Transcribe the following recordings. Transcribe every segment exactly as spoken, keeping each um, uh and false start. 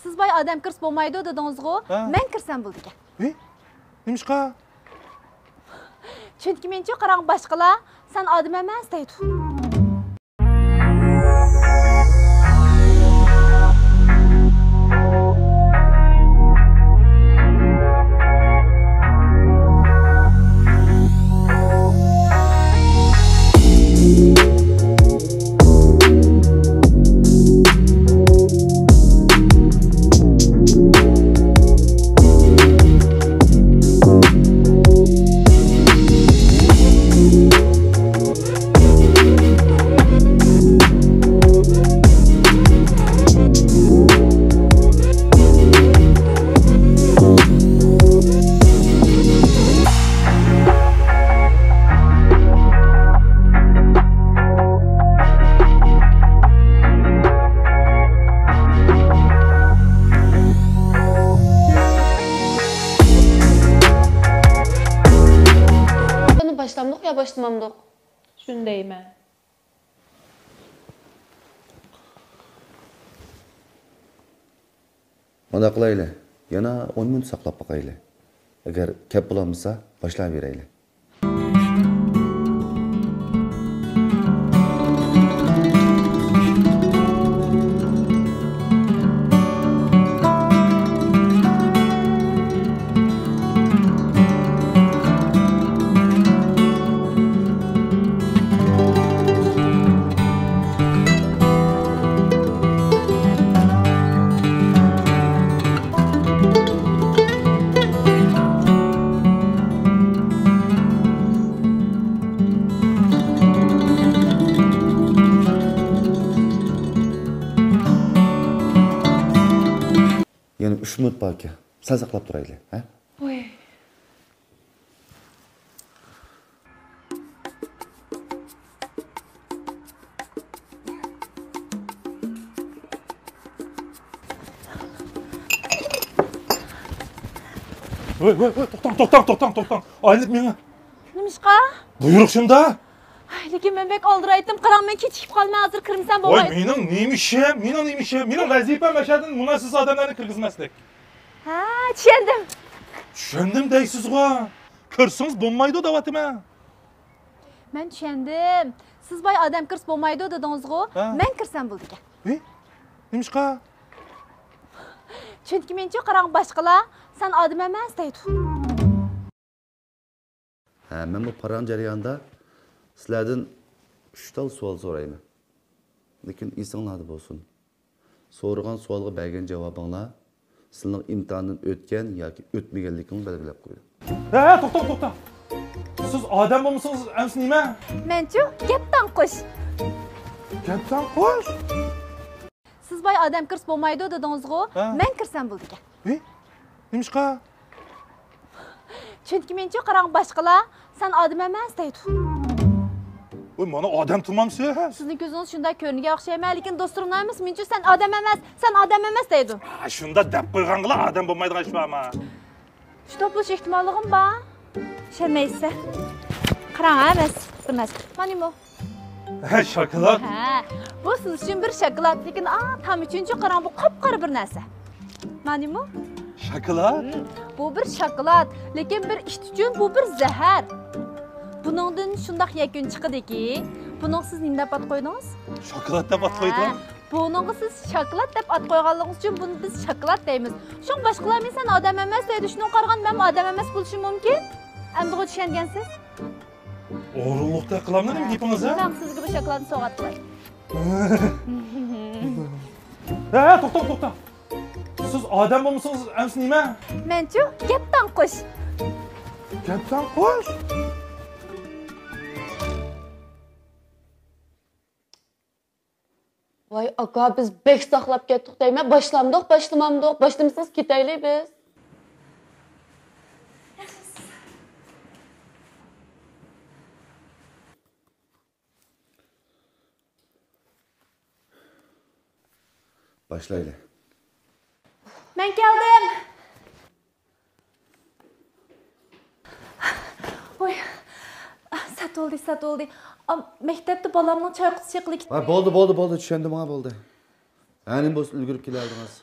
سىز باي ئادەم كىرسە بولمايدۇ دېدىڭىزغۇ؟ ھە. مەن كىرسەم بولىدىكەن. ھى؟ نېمىشقا؟ چۈنكى مېنىڭچۇ قاراڭ باشقىلار، سەن ئادەم ئەمەس دەيدۇ. بۇنى باشلامدۇق يا باشلىمامدۇق؟ شۇنى دەيمەن. مانا قىلايلى، يەنە ئون مىنۇت ساقلاپ باقايلى. ئەگەر كەپ بولالمىسا، باشلاۋېرەيلى. يەنە ئۈچ مىنۇت بار ئىكەن. سەل ساقلاپ تۇرايلى، ھە؟ ۋاي. ۋاي، ۋاي، ۋاي، توختاڭ، توختاڭ، توختاڭ، توختاڭ. ئايلىنىپ مېڭىڭ. نېمىشقا؟ بۇيرۇق شۇندا. ئاي، لېكىن مەن بەك ئالدىرايتتىم. قاراڭ، مەن كېچىكىپ قالىمەن، ھازىر كىرمىسەم ۋاي، بولمايدۇ. مېنىڭ نېمە ئىشىم؟ مېنىڭ نېمە ئىشىم؟ مېنىڭ ۋەزىپەم ئەشەدىن مۇناسىۋەتسىز ئادەملەرنى كىرگۈزمەسلىك. ھە، چۈشەندىم. چۈشەندىم دەيسىزغۇ. كىرسىڭىز بولمايدۇ دەۋاتىمەن. مەن چۈشەندىم. سىز باي ئادەم كىرسە بولمايدۇ دېدىڭىزغۇ؟ ھە. مەن كىرسەم بولىدىكەن. ھى؟ نېمىشقا؟ چۈنكى مېنىڭچۇ قاراڭ باشقىلار، سەن ئادەم ئەمەس دەيدۇ. ھە، مەنمۇ پاراڭ جەريانىدا سىلەردىن ئۈچ تال سوئال سورايمەن. لېكىن ئېسىڭلاردا بولسۇن. سورىغان سوئالغا بەرگەن جاۋابىڭلار سىلىنىڭ ئىمتىھاندىن ئۆتكەن ياكى ئۆتمىگەنلىكىڭنى بەلگىلەپ قويىدۇ. ھە، ھە، توختاڭ، توختاڭ. سىز ئادەم بولمىسىڭىز ئەمىسە نېمە؟ مەنچۇ گەپ تاڭقۇش. گەپ تاڭقۇش؟ سىز باي ئادەم كىرسە بولمايدۇ دېدىڭىزغۇ؟ ھە. مەن كىرسەم بولىدىكەن. ھى؟ نېمىشقا؟ چۈنكى مېنىڭچۇ قاراڭ باشقىلار، سەن ئادەم ئەمەس دەيدۇ. ۋاي، مانا ئادەم تۇرمامسىز؟ سىزنىڭ كۆزىڭىز شۇنداق كۆرۈنگەن ئوخشايمەن، لېكىن دوستلىرىمنىڭ ھەممىسى مېنىڭچۇ سەن ئادەم ئەمەس، سەن ئادەم ئەمەس دەيدۇ. ھە، شۇنداق دەپ قويغانغىلا ئادەم بولمايدىغان ئىش بارمۇ؟ شۇنداق بولۇش ئېھتىماللىقىمۇ بار. ئىشەنمەيسىز. قاراڭ، ھە، ئەمەس، بىر نەرسە. مانىمۇ. ھە، شاكىلات. ھە، بۇ سىز ئۈچۈن بىر شاكىلات، لېكىن ئا، تام ئۈچۈنچۇ قاراڭ، بۇ قاپقارا بىر نەرسە. مانىمۇ؟ شاكىلات؟ ھىم، بۇ بىر شاكىلات، لېكىن بىر ئىت ئۈچۈن بۇ بىر زەھەر. بۇنىڭدىن شۇنداق يەكۈن چىقىدىكى، بۇنىڭغا سىز نېمە دەپ ئات قويدىڭىز؟ شاكىلات دەپ ئات قويدۇم. ھە، بۇنىڭغا سىز شاكىلات دەپ ئات قويغانلىقىڭىز ئۈچۈن بۇنى بىز شاكىلات دەيمىز. شۇڭا باشقىلار مېنى سەن ئادەم ئەمەس دەيدۇ، شۇنىڭغا قارىغاندا مەنمۇ ئادەم ئەمەس بولۇشۇم مۇمكىن. ئەمدىغۇ چۈشەنگەنسىز؟ ئورۇنلۇق دەپ قىلامدۇ نېمە گېپىڭىز، ھە؟ مەن سىزگە بۇ شاكىلاتنى سوۋغات قىلاي. ھە، ھە، توختاڭ، توختاڭ. سىز ئادەم بولمىسىڭىز ئەمىسە نېمە؟ مەنچۇ گەپ تاڭقۇش. گەپ تاڭقۇش؟ ۋاي ئاكا، بىز بەك ساقلاپ كەتتۇق دەيمەن. باشلامدۇق، باشلىمامدۇق؟ باشلىمىسىڭىز كېتەيلى بىز. باشلايلى. مەن كەلدىم. ۋوي، سەت بولدى، سەت بولدى. ئا، مەكتەپتە بالامنىڭ چايقۇسى چېقىلىپ كېتىپ. ھە، بولدى، بولدى، بولدى، چۈشەندىم، ھە، بولدى. ھە، نېمە بولسا ئۈلگۈرۈپ كېلەلىدىڭىز.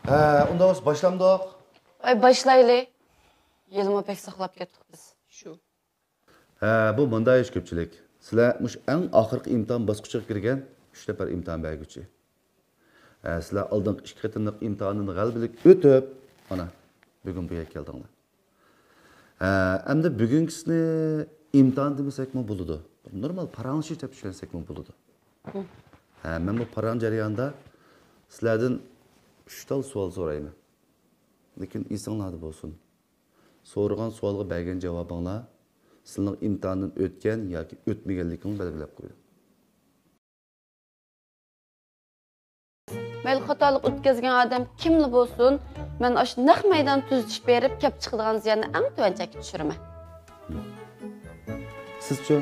ھە، ئۇنداق بولسا باشلامدۇق؟ ۋاي، باشلايلى. ھېلىمۇ بەك ساقلاپ كەتتۇق بىز. شۇ. ھە، بۇ مۇنداق ئىش كۆپچىلىك. سىلەر مۇشۇ ئەڭ ئاخىرقى ئىمتىھان باسقۇچىغا كىرگەن ئۈچ نەپەر ئىمتىھان بەرگۈچى. ھە، سىلەر ئالدىنقى ئىككى قېتىملىق ئىمتىھاندىن غەلىبىلىك ئۆتۈپ، مانا، بۈگۈن بۇ يەرگە كەلدىڭلار. ھە، ئەمدى بۈگۈنكىسىنى ئىمتىھان دېمىسەكمۇ بولىدۇ. نورمال پاراڭلىشىش دەپ چۈشەنسەكمۇ بولىدۇ. ھە، مەن بۇ پاراڭ جەريانىدا سىلەردىن ئۈچ تال سوئال سورايمەن. لېكىن ئېسىڭلاردا بولسۇن. سورىغان سوئالغا بەرگەن جاۋابىڭلار سىلىنىڭ ئىمتىھاندىن ئۆتكەن ياكى ئۆتمىگەنلىكىڭنى بەلگىلەپ قويىدۇ. مەيلى، خاتالىق ئۆتكۈزگەن ئادەم كىملا بولسۇن، مەن ئاشۇ نەق مەيدان تۈزىتىش بېرىپ كەپ چىقىدىغان زىياننى ئەڭ تۆۋەن چەككە چۈشۈرىمەن. سىزچۇ؟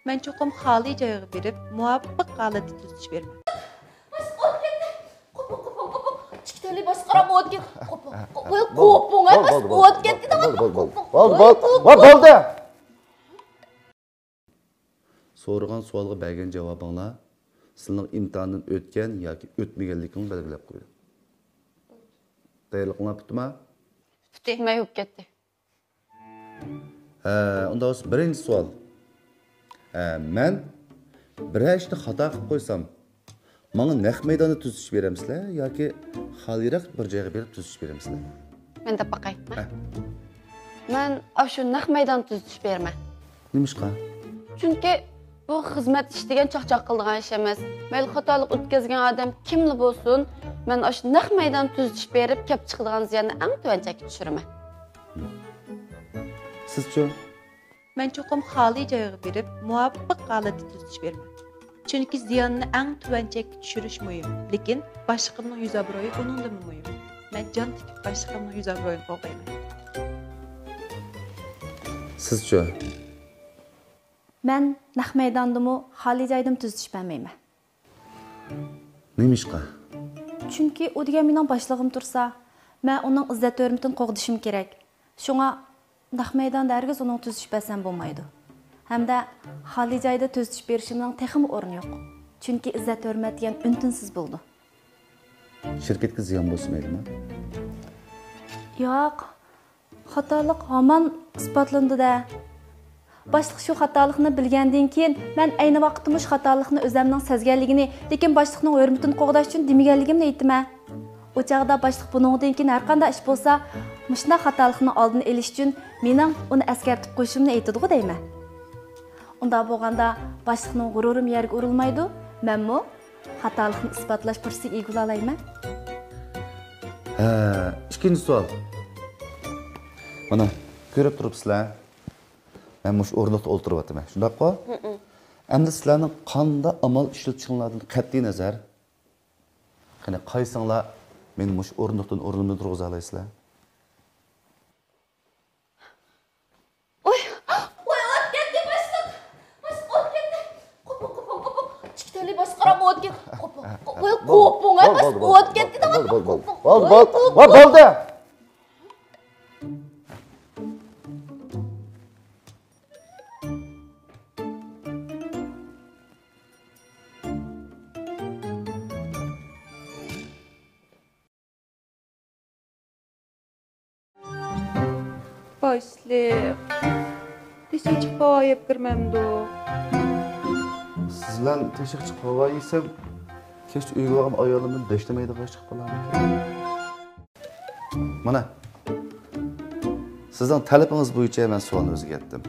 مەن چوقۇم خالىي جايغا بېرىپ، مۇۋاپىق ھالەتتە تۈزىتىش بېرىمەن. باشلىق، ئوت كەتتى. قوپۇڭ، قوپۇڭ، قوپۇڭ. ئىككى تەرلى باشقىراپ ئوت كەتتى. قوپۇڭ، قوپۇڭ، قوپۇڭ. بولدى، بولدى، بولدى، بولدى، بولدى، بولدى، بولدى، بولدى، بولدى. سورىغان سوئالغا بەرگەن جاۋابىڭلار سىلىنىڭ ئىمتىھاندىن ئۆتكەن ياكى ئۆتمىگەنلىكىڭنى بەلگىلەپ قويىدۇ. تەييارلىقىڭلار پۈتتىمۇ؟ پۈتتى. مەن يۇيۇپ كەتتى. ھە، ئۇنداق بولسا بىرىنچى سوئال. ھە، مەن بىرەر ئىشنى خاتا قىلىپ قويسام، ماڭا نەق مەيداندا تۈزىتىش بېرەمسىلەر ياكى خالىيراق بىر جايغا بېرىپ تۈزىتىش بېرەمسىلەر؟ مەن دەپ باقاي. ھە. مەن ئاشۇ نەق مەيداندا تۈزىتىش بېرىمەن. نېمىشقا؟ چۈنكى بۇ خىزمەت ئىش دېگەن چاقچاق قىلىدىغان ئىش ئەمەس. مەيلى، خاتالىق ئۆتكۈزگەن ئادەم كىملا بولسۇن، مەن ئاشۇ نەق مەيداندا تۈزىتىش بېرىپ كەپ چىقىدىغان زىياننى ئەڭ تۆۋەن چەككە چۈشۈرىمەن. سىزچۇ؟ مەن چوقۇم خالىي جايغا بېرىپ، مۇۋاپىق ھالەتتە تۈزىتىش بېرىمەن. چۈنكى زىياننى ئەڭ تۆۋەن چەككە چۈشۈرۈش مۇھىم، لېكىن باشلىقىمنىڭ يۈز ئابرۇيى ئۇنىڭدىنمۇ مۇھىم. مەن جان تىكىپ باشلىقىمنىڭ يۈز ئابرۇيىنى قوغدايمەن. سىزچۇ؟ مەن نەق مەيداندىمۇ، خالىي جايدىمۇ تۈزىتىش بەرمەيمەن. نېمىشقا؟ چۈنكى ئۇ دېگەن مېنىڭ باشلىقىم تۇرسا، مەن ئۇنىڭ ئىززەت-ھۆرمىتىنى قوغدىشىم كېرەك. شۇڭا نەق مەيداندا ھەرگىز ئۇنىڭغا تۈزىتىش بەرسەم بولمايدۇ. ھەمدە خالىي جايدا تۈزىتىش بېرىشىمنىڭ تېخىمۇ ئورنى يوق. چۈنكى ئىززەت-ھۆرمەت دېگەن ئۈن-تىنسىز بولىدۇ. شىركەتكە زىيان بولسا مەيلىمۇ؟ ياق. خاتالىق ھامان ئىسپاتلىنىدۇ-دە. باشلىق شۇ خاتالىقنى بىلگەندىن كېيىن، مەن ئەينى ۋاقىتتا مۇشۇ خاتالىقنى ئۆزەمنىڭ سەزگەنلىكىنى، لېكىن باشلىقنىڭ ھۆرمىتىنى قوغداش ئۈچۈن دېمىگەنلىكىمنى ئېيتىمەن. ئۇ چاغدا باشلىق بۇنىڭدىن كېيىن ھەرقانداق ئىش بولسا، مۇشۇنداق خاتالىقنىڭ ئالدىنى ئېلىش ئۈچۈن مېنىڭ ئۇنى ئەسكەرتىپ قويۇشۇمنى ئېيتىدىغۇ دەيمەن. ئۇنداق بولغاندا باشلىقنىڭ غۇرۇرىمۇ يەرگە ئۇرۇلمايدۇ، مەنمۇ خاتالىقنى ئىسپاتلاش پۇرسىتىگە ئىگە بولالايمەن. ھە، ئىككىنچى سوئال. مانا، كۆرۈپ تۇرۇپسىلەر. مەن مۇشۇ ئورۇندۇقتا ئولتۇرۇۋاتىمەن. شۇنداققۇ؟ ھىم. ئەمدى سىلەرنىڭ قانداق ئامال ئىشلىتىشىڭلاردىن قەتئىي نەزەر، قېنى، قايسىڭلار مېنى مۇشۇ ئورۇندۇقتىن ئورنۇمدىن تۇرغۇزالايسىلەر؟ ۋاي، ۋاي، ئوت كەتتى، باشلىق. باشلىق، ئوت كەتتى. قوپۇڭ، قوپۇڭ، قوپۇڭ. ئىككى تەرلى باشقىراپ ئوت كەتتى. قوپۇڭ، قوپۇڭ. ۋاي، قوپۇڭ، ۋاي، باشلىق، ئوت كەتتى، دەۋاتىمەن. قوپۇڭ، قوپۇڭ. بولدى، بولدى. باشلىق، تېشىغا چىقىپ ھاۋا يەپ كىرمەمدۇ؟ سىز بىلەن تېشىغا چىقىپ ھاۋا يېسەم، كەچتە ئۆيگە بارغان ئايالىمدىن دەشنەمەيدىغان چىقىپ قالامدۇ؟ مانا، سىزنىڭ تەلىپىڭىز بويىچە مەن سوئالنى ئۆزگەرتتىم.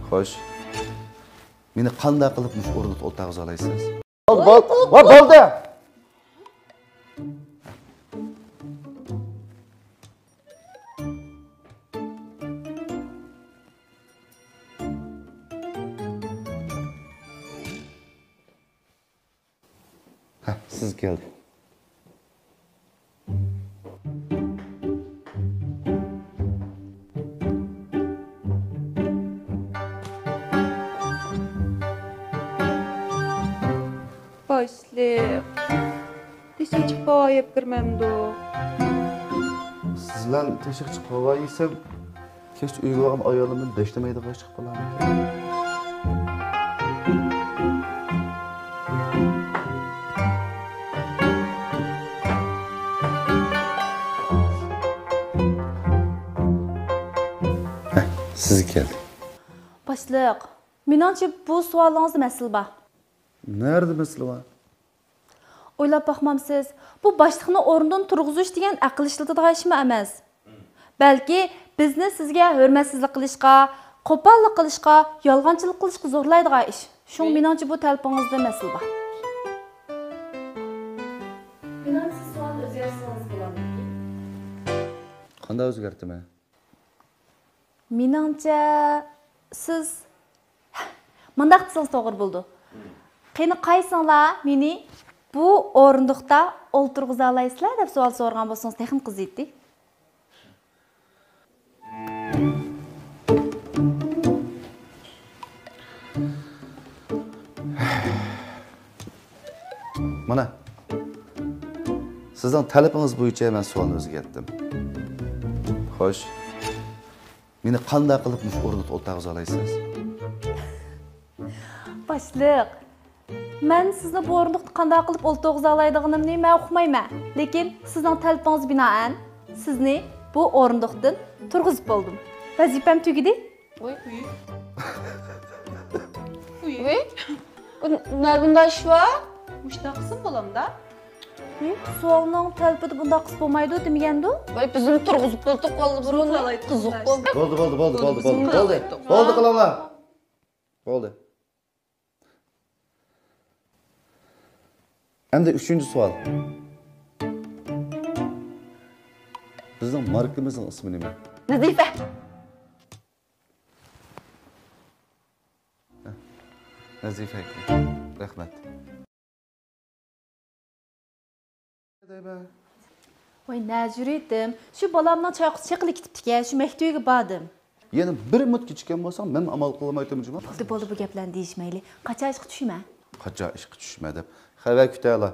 خوش، مېنى قانداق قىلىپ مۇشۇ ئورۇندۇقتا ئولتۇرغۇزالايسىز؟ بولدى، بولدى. ۋاي، بولدى. ھە، سىز كەلدى. باشلىق، تېشىغا چىقىپ ھاۋا يەپ كىرمەمدۇ؟ سىز بىلەن تېشىغا چىقىپ ھاۋا يېسەم، كەچتە ئۆيگە بارغان ئايالىمدىن دەشنەمەيدىغان چىقىپ قالامدۇ؟ سىزگە كەلدى. باشلىق، مېنىڭچە بۇ سوئالىڭىزدا مەسىلە بار. نەدە مەسىلە بار؟ ئويلاپ باقمامسىز؟ بۇ باشلىقنى ئورنىدىن تۇرغۇزۇش دېگەن ئەقىل ئىشلىتىدىغان ئىشمۇ ئەمەس. بەلكى بىزنى سىزگە ھۆرمەتسىزلىك قىلىشقا، قوپاللىق قىلىشقا، يالغانچىلىق قىلىشقا زورلايدىغان ئىش. شۇڭا مېنىڭچە بۇ تەلىپىڭىزدە مەسىلە بار. مېنىڭچە سىز سوئالنى ئۆزگەرتسىڭىز بولامدىكىن؟ قانداق ئۆزگەرتىمەن؟ مېنىڭچە، سىز مۇنداق دېسىڭىز توغرا بولىدۇ. قېنى، قايسىڭلار مېنى بۇ ئورۇندۇقتا ئولتۇرغۇزالايسىلەر دەپ سوئال سورىغان بولسىڭىز تېخىمۇ قىزىيتتى. مانا، سىزنىڭ تەلىپىڭىز بويىچە مەن سوئالنى ئۆزگەرتتىم. خوش، مېنى قانداق قىلىپ مۇشۇ ئورۇندۇقتا ئولتۇرغۇزالايسىز؟ باشلىق، مەن سىزنى بۇ ئورۇندۇقتا قانداق قىلىپ ئولتۇرغۇزالايدىغىنىمنى مەن ئۇقمايمەن. لېكىن سىزنىڭ تەلىپىڭىزگە بىنائەن سىزنى بۇ ئورۇندۇقتىن تۇرغۇزۇپ بولدۇم. ۋەزىپەم تۈگىدى. ۋۇي. ۋۇي. بۇ نە بۇنداق ئىش بار؟ مۇشۇنداق قىلسىمۇ بولامدا؟ ھە؟ سوئالنىڭ تەلىپىدە بۇنداق قىلسا بولمايدۇ دېمىگەندۇ؟ ۋاي، بىزنى تۇرغۇزۇپ بولدۇق، بولدى، بۇرۇن قىزىق بولدى. بولدى، بولدى، بولدى، بولدى، بولدى، بولدى. بولدى، قىلىڭلار. بولدى. ئەمدى ئۈچىنچى سوئال. بىزنىڭ ماركىمىزنىڭ ئىسمى نېمە؟ نەزىپە. نەزىپە ئاكا. رەھمەت. ۋاي نەجىرىتىم، شۇ بالامنىڭ چايقۇسى چېقىلىپ كېتىپتىكەن، شۇ مەكتىۋىگە باردىم. يەنە بىر مىنۇت كېچىككەن بولساڭ، مەن ئامال قىلالمايتتىم جۇمۇ. بولدى، بولدى، بۇ گەپلەرنى دېيىشمەيلى. قاچان ئىشقا چۈشىمەن؟ قاچان ئىشقا چۈشىمەن دەپ خەۋەر كۈتەلا.